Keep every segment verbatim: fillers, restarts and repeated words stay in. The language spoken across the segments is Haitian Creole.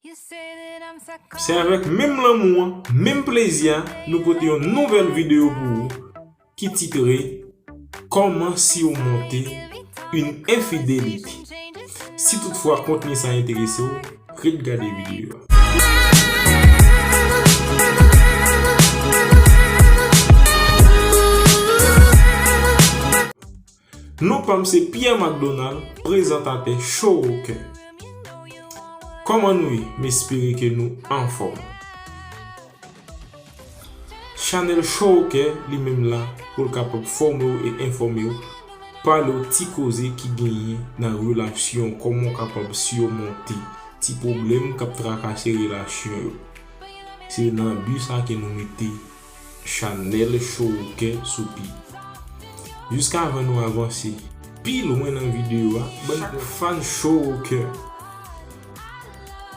Se avèk menm lanmou an, menm plezi a, nou pote yon nouvèl videyo pou ou ki titre Comment surmonter une infidélité. Si toutfwa kontni sa enterese w, ret gade videyo a. Non pa m se Pierre McDonald, prezantatè Cho Au Cœur. Kòman nou ye? M espere ke nou anfòm. Chanèl Cho Au Cœur li menm la pou l kapab fòme w e enfòme w, pale w ti koze ki genyen nan relasyon, kòman w kapab simonte ti pwoblèm k ap trakase relasyon yo. Se nan bi sa ke nou mete chanèl Cho Au Cœur sou pye. Jiskavan nou avanse pi lwen nan videyo a, bann fan Cho Au Cœur.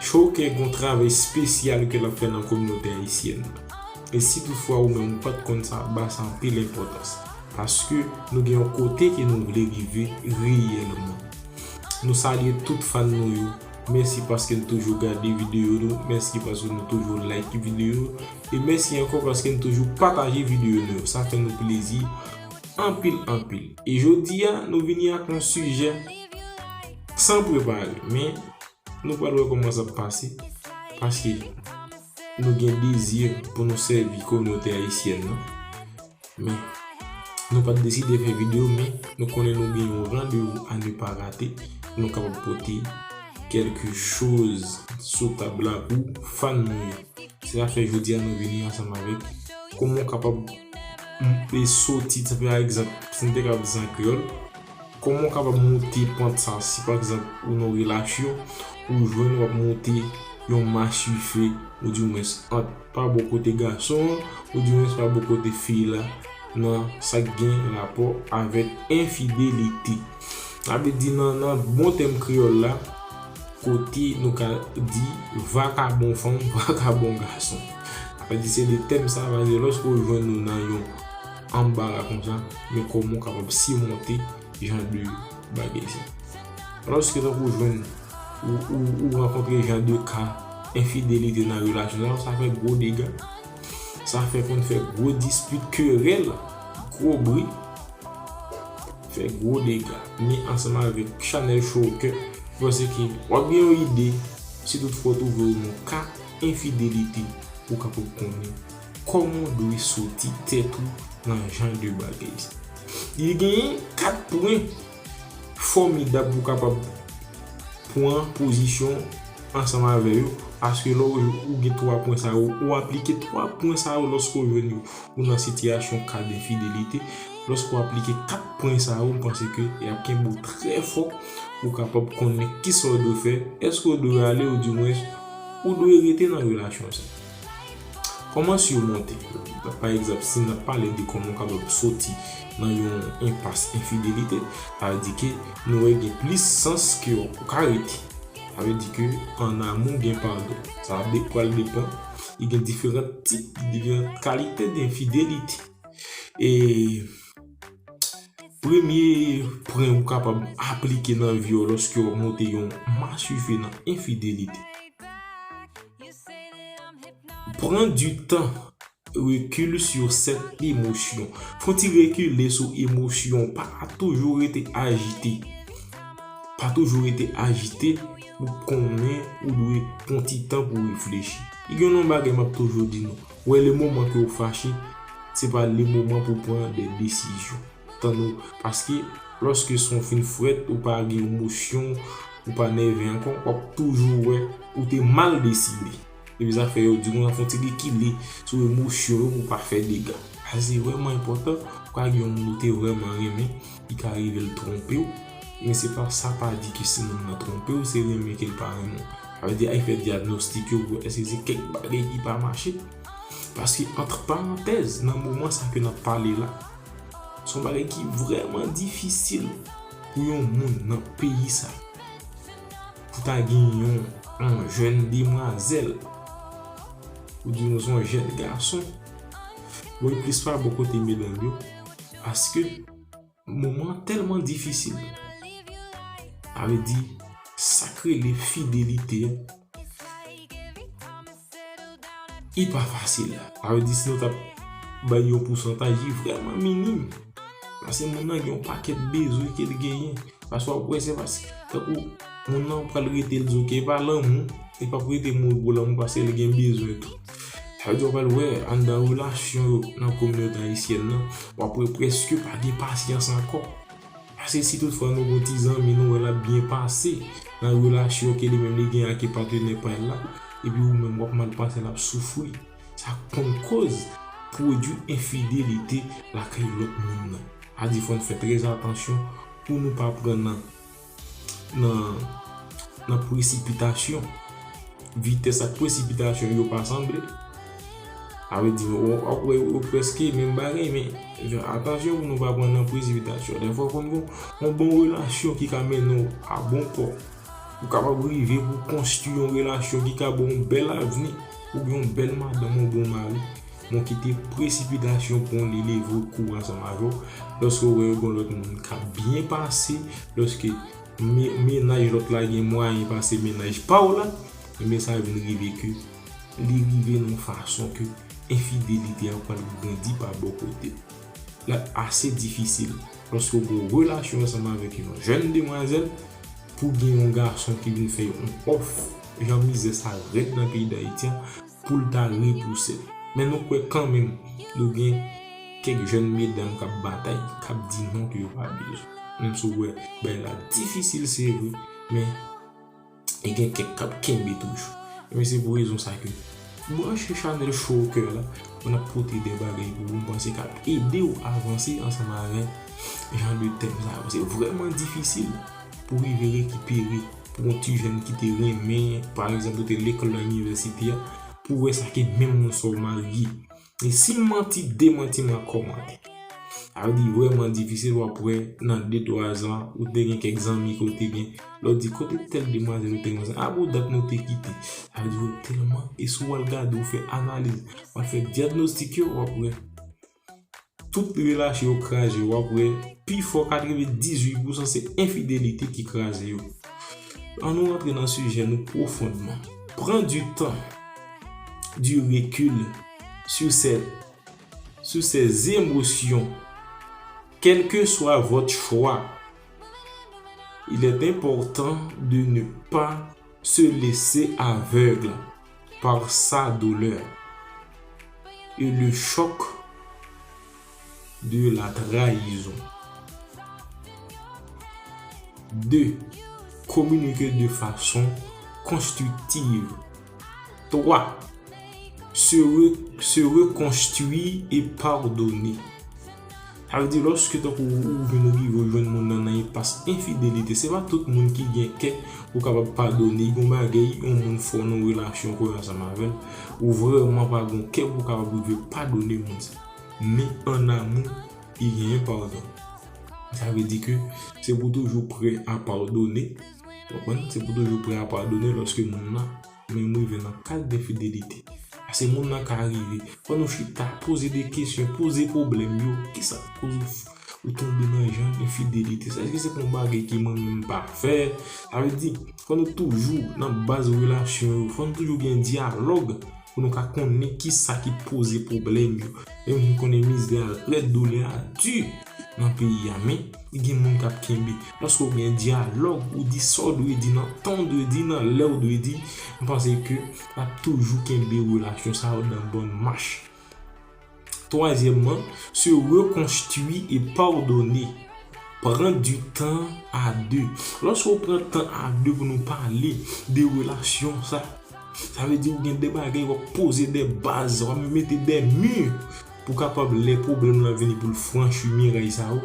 Cho Au Cœur gen yon travay espesyal ke l ap fè nan kominote ayisyèn nan. E si toutfwa ou menm ou pa t konn sa, ba sa anpil enpòtans. Paske nou gen yon kote ke nou vle rive reyèlman. Nou salye tout fan nou yo. Mèsi paske n toujou gade videyo nou. Mèsi paske nou toujou like videyo. E mèsi ankò paske n toujou pataje videyo nou yo. Sa fè nou plezi anpil, anpil. E jodi a, nou vini ak yon sijè san prepare. Men, nou pral wè kòman sa ap pase. Paske nou gen dezi pou nou sèvi kominote ayisyèn nan. Men, nou pa t deside fè videyo, men nou konnen nou gen yon randevou à ne pas rater. Nou kapab pote kèlke choz sou tab la pou fan nou yo. Se sa fè jodi a nou vini ansanm avèk kòman w kapab m-, e soti, pa egzanp, si n te kapab di sa an kreyòl, kòman w kapab monte pant sa, si pa egzanp ou nan relasyon, ou jwenn w ap monte yon machifè, oudimwens ant pa bò kote gason an, oudimwens pa bò kote fi la, nan sa k gen rapò avèk enfidelite. Sa vle di nan, nan bon tèm kreyòl la, kote nou ka di vakabon fanm, vakabon gason. Sa vle di se de tèm sa, paske lòske w jwenn nou nan yon anbara konsa, men kòman w kapab simonte jan de bagay sa. Lòske tankou w jwenn, ou, ou, ou rankontre jan de ka enfidelite nan relasyon sa, sa fè gwo dega. Sa fè konn fè gwo dispit, kerèl, gwo bri, fè gwo dega. Men ansanm avèk chanèl Cho Au Cœur, m panse ke w ap gen yon ide, si toutfwa w twouve w nan ka enfidelite, ou kapab konnen kòman w dwe soti tèt ou nan jan de bagay sa. Li genyen kat pwen fòmidab pou w kapab pran pozisyon ansanm avè yo, paske lè w, ou gen twa pwen sa yo, ou aplike twa pwen sa yo lòske w jwenn yo, ou nan sitiyasyon ka denfidelite, lòske w aplike kat pwen sa yo, m panse ke y ap kenbe w trè fò pou w kapab konnen kisa w dwe fè, èske w dwe ale oudimwens ou dwe rete nan relasyon sa. Kòman simonte? Pa egzanp, si n ap pale de kòman w kapab soti nan yon enpas enfidelite, sa vle di ke nou wè gen plis sans ke w ka rete. Sa vle di ke an amou gen padon. Sa de-, pral depann, li gen diferan tip, diferan kalite de enfidelite. E premye pwen ou kapab aplike nan vi w lòske w ap monte yon machifè nan enfidelite. Pran du temps, recul sur cette émotion. Fè yon ti rekile sou emosyon, pa toujou rete ajite. Pa toujou rete ajite, ou konnen ou dwe pran ti tan pou reflechi. Li gen yon bagay m ap toujou di nou. Wè, le moman ke w fache, se pa le moman pou pran de desizyon. Tann ou, paske lòske son fin frèt, ou pa gen emosyon, ou pa nève ankò, w ap toujou wè ou te mal deside. Epi sa fè yo di konsa, fè yon ti rekile sou emosyon yo pou pa fè dega. Sa se vrèman enpòtan, ou ka gen yon moun ou te vrèman renmen, li ka rive l twonpe w, men se pa sa pa di ke si moun nan twonpe w, se renmen ke l pa renmen w. Sa vle di, al fè dyagnostik yo pou èske se kèk bagay ki pa mache. Paske, antre parantèz, nan moman sa ke n ap pale la, se yon bagay ki vrèman difisil pou yon moun nan peyi sa. Pou ta gen yon, yon jèn demwazèl, ou di nou se yon jèn gason, bon, li plis pa bò kote medam yo, paske moman an tèlman difisil. Sa vle di, sa k rele fidelite an, li pa fasil. Sa vle di, si nou t ap bay yon pousantaj, li vrèman minim. Paske moun nan gen yon pakèt bezwen ke l genyen. Paske w ap wè, se paske, tankou, moun nan pral rete, l di, "Ok, e pa lanmou." Li p ap rete mouri pou lanmou paske l gen bezwen tou. Sa vle di, w pral wè, anndan relasyon yo nan kominote ayisyèn nan, w ap wè prèske pa gen pasyans ankò. Paske si toutfwa nou gon ti zanmi nou wè l ap byen pase nan relasyon ke li menm li gen ak patenè pa l la, epi ou menm w ap mal pase, l ap soufri, sa konn koz pwodui enfidelite lakay lòt moun nan. Sa di fò n fè trè atansyon pou nou pa pran nan, nan, nan presipitasyon. Vitès ak presipitasyon yo pa sanble. Sa vle di, w ap wè yo prèske menm bagay, men atansyon pou nou pa pran nan presipitasyon. Dèfwa konn gon yon bon relasyon ki ka mennen w a bon pò. Ou kapab rive pou konstwi yon relasyon ki ka ba w yon bèl avni, ou gen yon bèl madanm, yon bon mari. Men w kite presipitasyon pran li, leve w kouri ansanm avè w. Lòske w wè yon lòt moun k ap byen pase, lòske me-, mennaj lòt la gen mwayen pase mennaj pa w la, ebyen sa vin rive ke li rive nan yon fason ke enfidelite a pral grandi pa bò kote l. L ap ase difisil lòske w gen yon relasyon ansanm avèk yon jèn demwazèl pou gen yon gason ki vin fè yon òf, jan mizè sa rèd nan peyi Dayiti a, pou l ta repouse l. Men nou kwè kanmenm, nou gen kèk jèn medam k ap batay, k ap di non ke yo pa bezwen. Menm si w wè, bagay la difisil, se vre, men e gen kèk k ap kenbe toujou. Men se pou rezon sa ke branche chanèl Show Cœur la, pou n ap pote de bagay pou ou, m panse k ap ede w avanse ansanm avèk jan de tèm sa yo. Se vrèman difisil pou rive rekipere pou yon ti jèn ki te renmen, pa egzanp, ou te lekòl nan inivèsite a, pou wè sa ke menm moun sa w marye. E si m manti, demanti m an kòmantè. Sa vle di vrèman difisil, w ap wè nan de twa zan, ou te gen kèk zanmi ke w te gen, lè w di kote tèl demwazèl ou te gen, a pou dat nou te kite. Sa vle di w tèlman, e si w al gade, w fè analiz, w al fè dyagnostik yo, w ap wè tout relasyon yo kraze, w ap wè pifò katrevendizuit pousan se enfidelite ki kraze yo. Ann nou rantre nan sijè nou pwofondman. Prends du temps, du recul sur ces, sur ces émotions. Quel que soit votre choix, il est important de ne pas se laisser aveugle par sa douleur et le choc de la trahison. Deux, communiquer de façon constructive. Trois, se re-, se reconstruire et pardonner. Sa vle di, lòske tankou ou vin rive w jwenn moun nan nan enpas enfidelite, se pa tout moun ki gen kè pou kapab padone. Gen yon bagay, yon moun fè w nan yon relasyon ke w ansanm avè l, ou vrèman pa gen kè pou kapab rive padone moun sa. Men an amou, li genyen padon. Sa vle di ke se pou toujou prè a padone. Ou konprann? Se pou toujou prè a padone lòske moun nan menm rive nan kad de fidelite. Paske moun nan ka rive. Fò nou chita, poze de kesyon, poze pwoblèm yo. Kisa k koz ou, ou tonbe nan jan de fidelite sa? Èske se pa yon bagay ke mwen menm m pa fè? Sa vle di, fò nou toujou nan baz relasyon yo. Fò nou toujou gen dyalòg pou nou ka konnen kisa ki poze pwoblèm yo. E nou konnen mizè a rèd, doulè a di nan peyi a, men gen moun k ap kenbe. Lòske w gen dyalòg, ou di sa w dwe di nan tan w dwe di, nan lè w dwe di, m panse ke l ap toujou kenbe relasyon sa yo nan bòn mach. Twazyèmman, se rekonstwi e padone. Pran du tan a de. Lòske w pran tan a de pou nou pale de relasyon sa, sa vle di ou gen de bagay w ap poze de baz, w ap mete de mi pou kapab lè pwoblèm lan vini pou l franchi miray sa yo,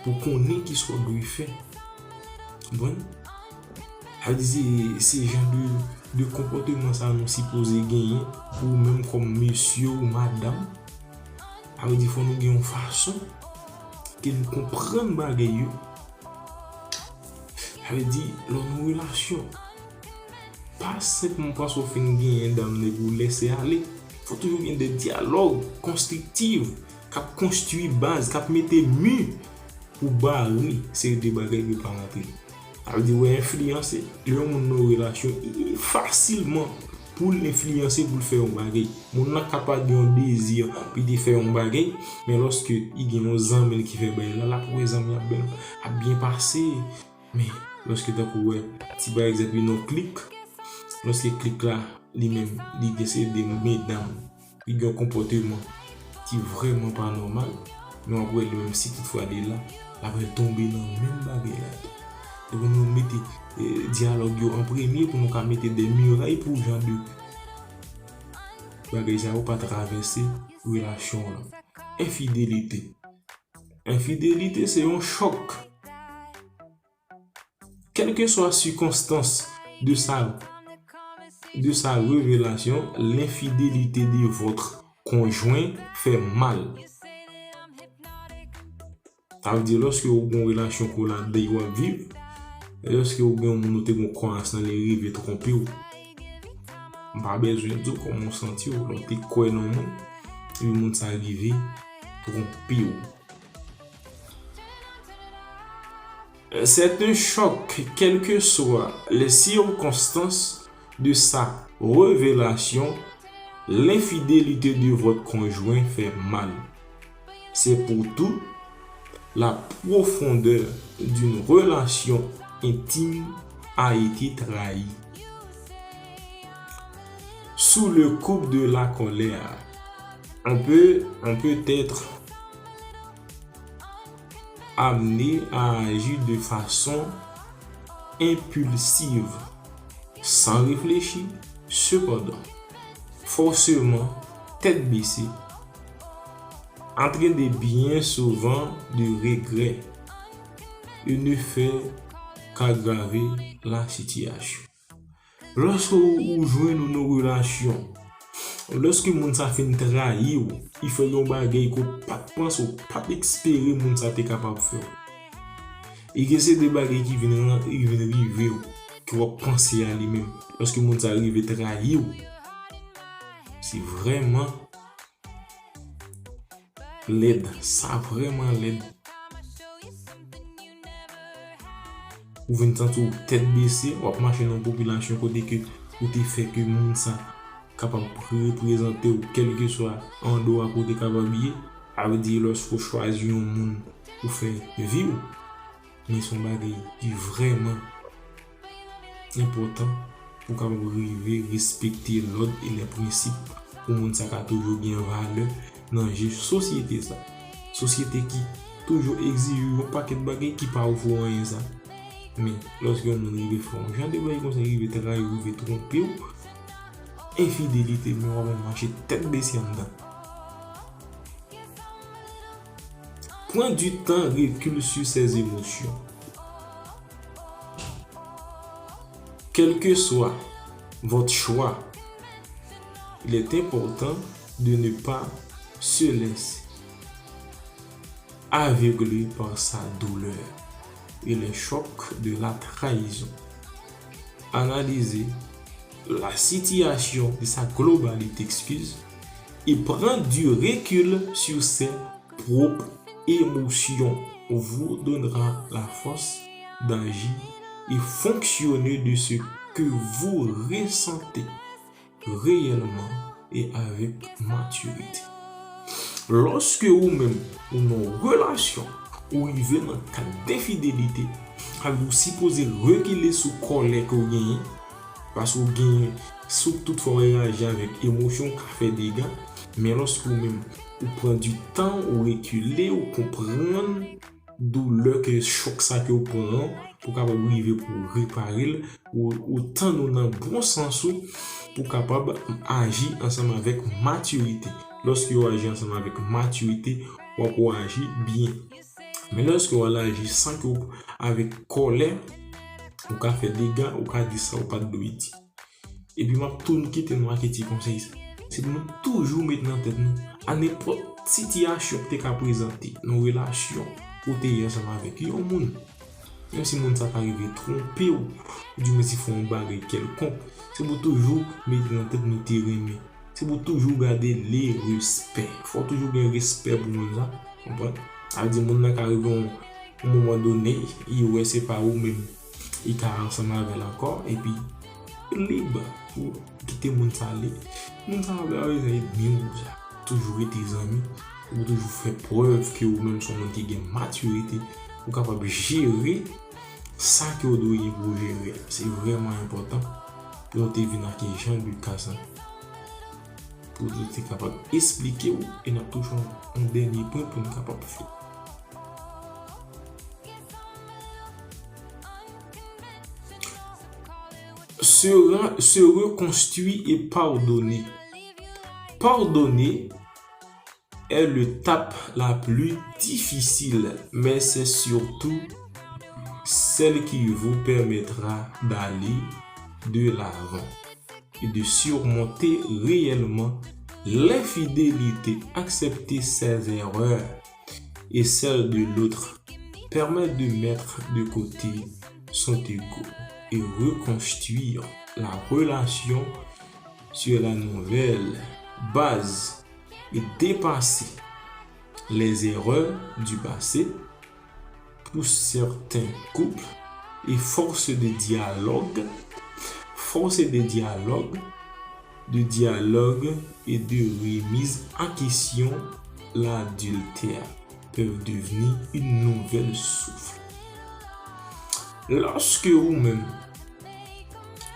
pou konnen kisa w dwe fè. Konprann? Sa vle di se, se jan de, de konpòteman sa nou sipoze genyen pou ou menm kòm mesye ou madanm. Sa vle di fò nou gen yon fason ke nou konprann bagay yo. Sa vle di, lè w nan relasyon, pa senpman paske w fin genyen dam nan epi w lèse ale. Fò toujou gen de dyalòg konstriktif k ap konstwi baz, k ap mete mi pou bare seri de bagay pou pa rantre. Sa vle di, w enfliyanse. Lè yon moun nan yon relasyon, li fasilman pou l enfliyanse pou l fè yon bagay. Moun nan kapab gen yon dezi pou l te fè yon bagay, men lòske li gen yon zanmi l ki fè bagay la, l ap wè zanmi ap byen, ap byen pase. Men lòske tankou wè, ti pa egzanp, li nan klik, lòske klik la, li menm, li gen se de medam, li gen yon konpòteman ki vrèman pa nòmal, men w ap wè li menm, si toutfwa li la, l ap tonbe nan menm bagay la. Donk, nou mete, eh, dyalòg yo an premye pou nou ka mete de miray pou jan de bagay sa yo pa travèse relasyon an. Enfidelite. Enfidelite se yon chòk. Quelle que soit circonstance de sa, de sa révélation, l'infidélité de votre conjoint fait mal. Sa vle di, lòske ou gen yon relasyon ke w ladan w ap viv, lòske ou gen yon moun ou te gen yon konpayèl, li rive twonpe w, m pa bezwen di w kòman w santi w, lè w te kwè nan moun, epi moun sa rive twonpe w. C'est un choc, quelles que soient les circonstances de sa révélation, l'infidélité de votre conjoint fait mal. C'est pour tout, la profondeur d'une relation intime a été trahie. Sous le coup de la colère, on peut, on peut être amené à agir de façon impulsive, sans réfléchir. Cependant, forcément, tête baissée, entraîné bien souvent de regrets et ne fait qu'aggraver la situation. Lòske ou, ou jwenn ou nan relasyon, lòske moun sa fin trayi w, li fè yon bagay ke w pa t panse, w pa t espere moun sa te kapab fè w. E gen se de bagay ki vin ran-, ki vin rive w, ke w ap panse a li menm. Lòske moun sa rive trayi w, se vrèman lèd. Sa vrèman lèd. Ou vin santi w tèt bese, w ap mache nan yon popilasyon kote ke ou te fè ke moun sa kapab reprezante w, kèlkeswa andwa kote kapab ye. Sa vle di, lòske w chwazi yon moun pou fè vi w, men se yon bagay ki vrèman enpòtan pou w kapab rive respekte lòd e lè prensip, pou moun sa ka toujou gen valè nan je sosyete sa. Sosyete ki toujou egzije yon pakèt bagay ki pa ofri w anyen sa. Men, lòske yon moun rive fè yon jan de bagay konsa, rive trayi w, rive twonpe w, enfidelite, men w ap mache tèt bese anndan. Prends du temps, recule sur ses émotions. Quel que soit votre choix, il est important de ne pas se laisser aveugler par sa douleur et les chocs de la trahison. Analysez la situation de sa globalité, excuse, et prendre du recul sur ses propres émotions vous donnera la force d'agir et fonctionner de ce que vous ressentez réellement et avec maturité. Lòske ou menm, ou nan relasyon, ou rive nan kad de fidelite, sa vle di ou sipoze rekile sou kòlè ke w genyen, paske w genyen, si w toutfwa w reyaji avèk emosyon, w ka fè dega, men lòske ou menm, ou pran di tan, ou rekile, ou konprann doulè ke chòk sa ke w pran an, pou w kapab rive pou w repare l, ou, ou tann ou nan bon sans ou, pou w kapab aji ansanm avèk matirite. Lòske w aji ansanm avèk matirite, w ap aji byen. Men lòske w al aji san ke w, avèk kòlè, ou ka fè dega, ou ka di sa ou pa t dwe di. Epi m ap tou kite nou ak ti konsèy sa. Se pou nou toujou met nan tèt nou, a nenpòt sitiyasyon ki te ka prezante nan relasyon ou te ye ansanm avèk yon moun, menm si moun sa ta rive twonpe w, oudimwen si fè yon bagay kèlkonk, se pou toujou mete nan tèt nou te renmen. Se pou toujou gade le respè. Fò w toujou gen respè pou moun sa. Konprann? Sa vle di moun nan ka rive yon, yon moman done, li wè se pa ou menm li ka ansanm avè l ankò, epi lib. pou kite moun sa ale. Moun sa pa bezwen ènmi w pou sa. Toujou rete zanmi. Ou toujou fè prèv ke ou menm se yon moun ki gen matirite. Ou kapab jere sa ke w dwe gen pou w jere a. Se vrèman enpòtan pou nou te vin ak jan de ka sa. Pou nou te kapab esplike w e n ap touche yon, yon dènye pwen pou nou kapab fè. Se, ra- se reconstruire et pardonner. Pardonner est l'étape la plus difficile, mais c'est surtout celle qui vous permettra d'aller de l'avant et de surmonter réellement l'infidélité. Accepter ses erreurs et celles de l'autre permet de mettre de côté son ego et reconstruire la relation sur la nouvelle base et dépasser les erreurs du passé. Pour certains couples, et force de dialogue, force de dialogue, de dialogue et de remise en question, l'adultère peuvent devenir une nouvelle souffle. Lòske ou menm,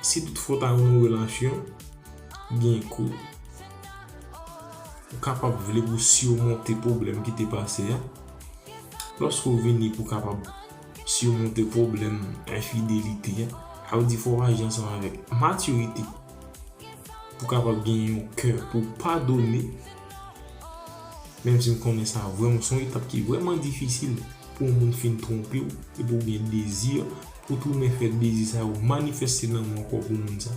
si toutfwa w ta nan yon relasyon, gen kou, ou kapab vle pou sirmonte pwoblèm ki te pase a. Lòske w vini pou kapab sirmonte pwoblèm enfidelite a, sa vle di fò w aji ansanm avèk matirite pou kapab gen yon kè pou padone. Menm si m konnen sa vrèman, se yon etap ki vrèman difisil pou yon moun fin twonpe w, epi w gen dezi pou tounen fè dezi sa yo manifeste nan ou ankò pou moun sa.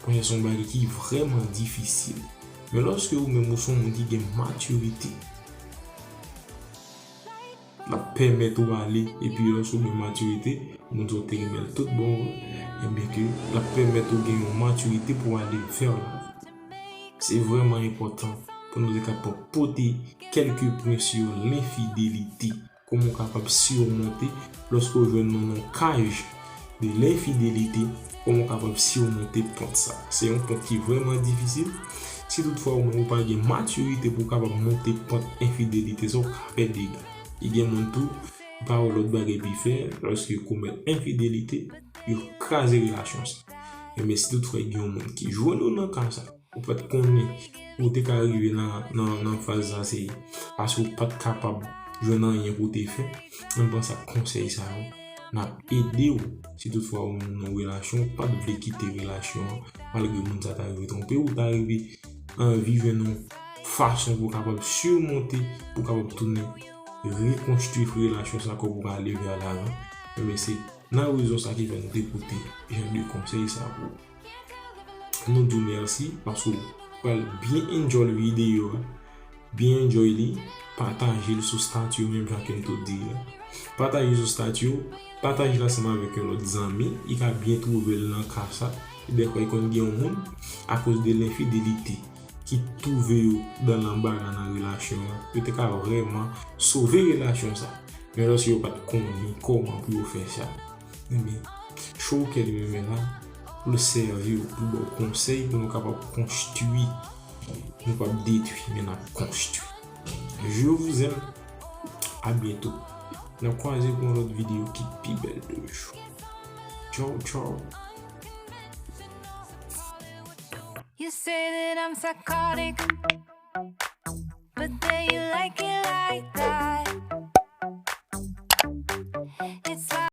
Paske se yon bagay ki vrèman difisil. Men lòske ou menm ou se yon moun ki gen matirite, l ap pèmèt ou ale, epi lòske ou gen matirite, moun sa w te renmen l tout bon vre, ebyen ke l ap pèmèt ou gen yon matirite pou w ale vè lavi. Se vrèman enpòtan pou nou te kapab pote kèlke pwen sou lenfidelite. Kòman w kapab simonte lòske w jwenn nan yon kaj de lenfidelite, kòman w kapab simonte pant sa. Se yon pant ki vrèman difisil. Si toutfwa ou menm ou pa gen matirite pou w kapab monte pant enfidelite sa, w ka fè dega. E gen moun tou, pa yon lòt bagay pou l fè, lòske yo komèt enfidelite, yo kraze relasyon sa. Ebyen, si toutfwa gen yon moun ki jwenn ou nan ka sa, ou pa t konnen ou te ka rive nan, nan, nan faz sa, se paske ou pa t kapab jwenn anyen pou w te fè. Mwen panse ak konsèy sa yo, n ap ede w. Si toutfwa ou nan yon relasyon, ou pa t vle kite relasyon an, malgre moun sa ta rive twonpe w, ou ta rive anvi jwenn yon fason pou w kapab simonte, pou w kapab tounen rekonstwi relasyon sa, kòm pou w ka leve a lavan. Ebyen, se nan rezon sa ki fè nou te pote jan de konsèy sa pou ou. Nou di w mèsi paske w pral byen enjoy videyo a. Byen enjoy li. Pataje l sou stati w menm jan ke m te di a. Pataje l sou stati w. Pataje l ansanm avèk yon lòt zanmi. Li ka byen twouve l nan ka sa. Dèfwa, li konn gen yon moun, akoz de lenfidelite, ki twouve yo dan lanbara nan relasyon an, yo te ka vrèman sove relasyon sa. Men lòske yo pa t konnen kòman pou yo fè sa, ebyen, cho w kè li menm la, pou l sèvi w, pou l ba w konsèy, pou nou kapab konstwi. Nou p ap detwi, men n ap konstwi. Je vous aime. À bientôt. N ap kwaze pou yon lòt videyo ki pi bèl toujou. Tchaw, tchaw. You say that I'm psychotic, but then you like it like that.